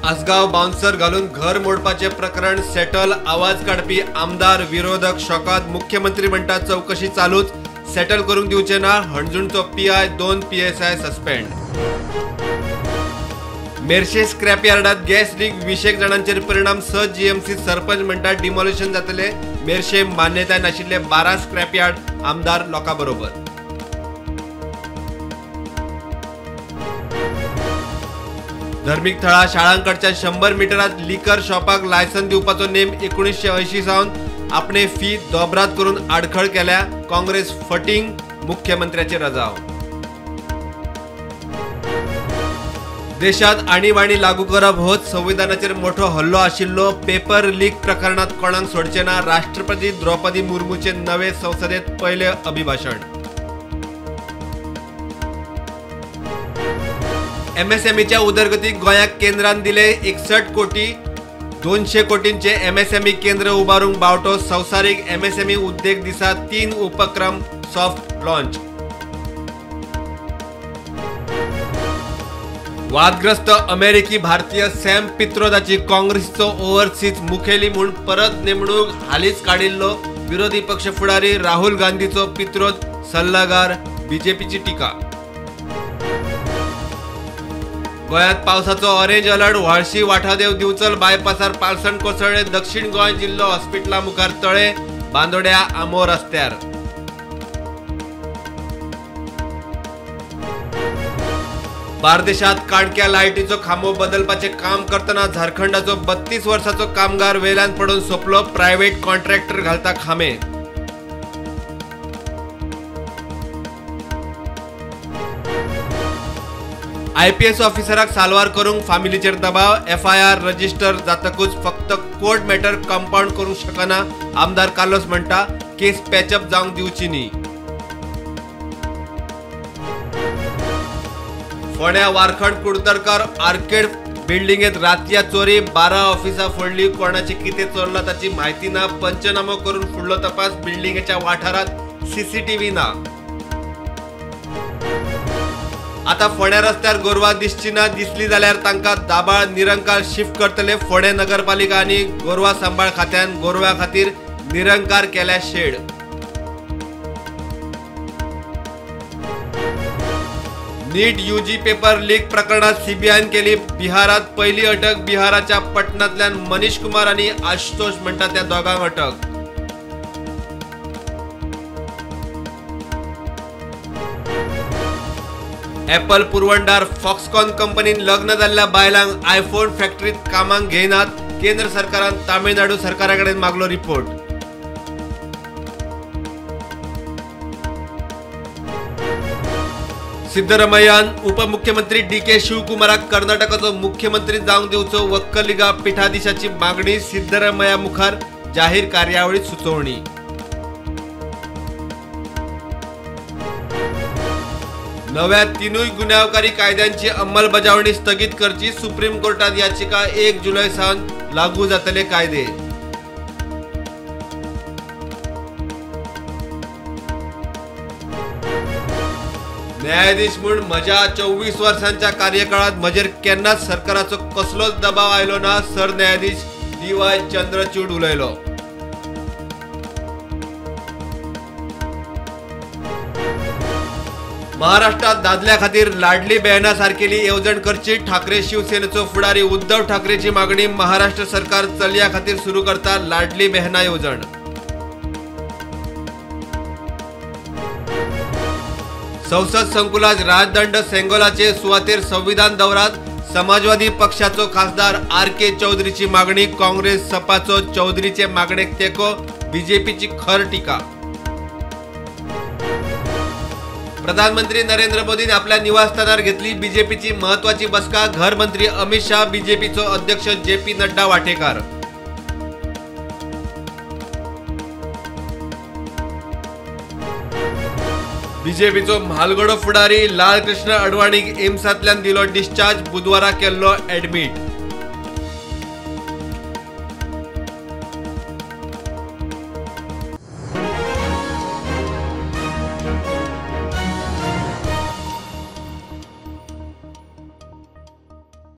Assagao bouncer घालून घर मोडपाचे प्रकरण सेटल, आवाज काडपी आमदार विरोधक शॉकात, मुख्यमंत्री म्हणटा चवकशी चालूच, सेटल करूंक दिवचे ना, हणजूणचो PI 2 PSI suspend. Merces scrap यार्डात गॅस लीक 20 जाणांचेर परिणाम, 6 जीएमसी सरपंच म्हणटा डिमॉलिशन जातले, मेरशे मान्यताय नाशिल्ले 12 स्क्रॅप यार्ड, आमदार लोकां बरोबर। धर्मीक थळां शाळांकडच्या 100 मिटरात लिकर शॉपाक लायसन दिवपाचो नेम 1980 सावन आपणे फी दोबरात करून आडखळ केल्या, काँग्रेस फटींग, मुख्यमंत्र्याचे रजाव। देशात आणीबाणी लागू करप होच संविधानाचेर मोठो हल्लो आशिल्लो, पेपर लीक प्रकरणात कोणाक सोडचे ना, राष्ट्रपती द्रौपदी मुर्मूचे नवे संसदेत पयले अभिभाषण। एमएसएमईच्या उदरगतीक गोंयाक केंद्रान दिले 61 कोटी, 200 कोटींचे एमएसएमई केंद्र उबारूंक बावटो, संवसारीक एमएसएमई उद्देग दिसा 3 उपक्रम सॉफ्ट लॉन्च। वादग्रस्त अमेरिकी भारतीय सॅम पित्रोदाची काँग्रेसीचो ओव्हरसीज मुखेली म्हूण परत नेमणूक, हालींच काडिल्लो विरोधी पक्ष फुडारी राहुल गांधीचो पित्रोद सल्लागार, बीजेपीची टिका। गोंयांत पावसाचो ऑरेंज अलर्ट, व्हाळशी वाठादेव दिवचल बायपासार पालसण कोसळ्ळे, दक्षिण गोंय जिल्लो हॉस्पिटला मुखार तळे, बांदोड्या आमो रस्त्यार। बार्देशात काडक्या लायटीचो खांबो बदलपाचें काम करतना झारखंडाचो 32 वर्सांचो कामगार वेल्यान पडून सोंपलो, प्रायव्हेट कॉन्ट्रॅक्टर घालता खांबे। आयपीएस ऑफिसराक साल्वार करूंक फामिलीचेर दबाव, एफआयआर रजिस्टर जातकूच फक्त कोर्ट मॅटर कंपाउंड करूंक शकना, आमदार कार्लोस म्हणटा केस पॅचअप जावंक दिवची न्ही। फोंड्या वारखंड कुडतरकर आर्केड बिल्डिंगेत रातया चोरी, 12 ऑफिसां फोडली, कोणाचें कितें चोरलां ताची म्हायती ना, पंचनामो करून फुडलो तपास, बिल्डिंगेच्या वाठारांत सीसीटीव्ही ना। आता फोंड्या रस्त्यार गोरवां दिसची ना, दिसली जाल्यार तांकां दाबाळ निरंकार शिफ्ट करतले, फोंडें नगरपालिका आनी गोरवां सांबाळ खात्यान गोरवां खातीर निरंकार केल्या शेड। नीट यूजी पेपर लीक प्रकरणात सीबीआयन केली बिहारात पहिली अटक, बिहाराच्या पटनांतल्यान मनीष कुमार आनी आशुतोष म्हणटा त्या दोगांक अटक। एपल पुरवणदार फॉक्सकॉन कंपनीन लग्न जाल्ल्या बायलांक आयफोन फॅक्टरीत कामाक घेयनात, केंद्र सरकारान तामिळनाडू सरकारा कडेन मागलो रिपोर्ट। सिद्धरमय्यान उपमुख्यमंत्री डी के शिवकुमाराक कर्नाटकाचो मुख्यमंत्री जावंक दिवचो, वक्कलिगा पिठाधीशाची मागणी, सिद्धरमय्या मुखार जाहीर कार्यावळीत सुचोवणी। नव्या 3 गुन्यांवकारी कायद्यांची अंमलबजावणी स्थगीत करची, सुप्रीम कोर्टात याचिका, 1 जुलै सावन लागू जातले कायदे। न्यायाधीश म्हूण म्हज्या 24 वर्सांच्या कार्यकाळात म्हजेर केन्नाच सरकाराचो कसलोच दबाव आयलो ना, सरन्यायाधीश डी वाय चंद्रचूड उलयलो। महाराष्ट्रात दादल्या खातीर लाडली बहना सारकेली येवजण करची, ठाकरे शिवसेनेचो फुडारी उद्धव ठाकरेची मागणी, महाराष्ट्र सरकार चलया खातीर सुरू करता लाडली बहना येवजण। संसद संकुलात राजदंड सेंगोलाचे सुवातेर संविधान दवरात, समाजवादी पक्षाचो खासदार आर के चौधरीची मागणी, काँग्रेस सपाचो चौधरीचे मागणेक तेंको, बीजेपीची खर टीका। प्रधानमंत्री नरेंद्र मोदीन आपल्या निवासस्थानार घेतली बीजेपीची महत्वाची बसका, घरमंत्री अमित शाह, बीजेपीचो अध्यक्ष जे पी नड्डा वाटेकार। बीजेपीचो म्हालगडो फुडारी लालकृष्ण अडवाणीक एम्सांतल्यान दिलो डिस्चार्ज, बुधवारा केल्लो ॲडमीट।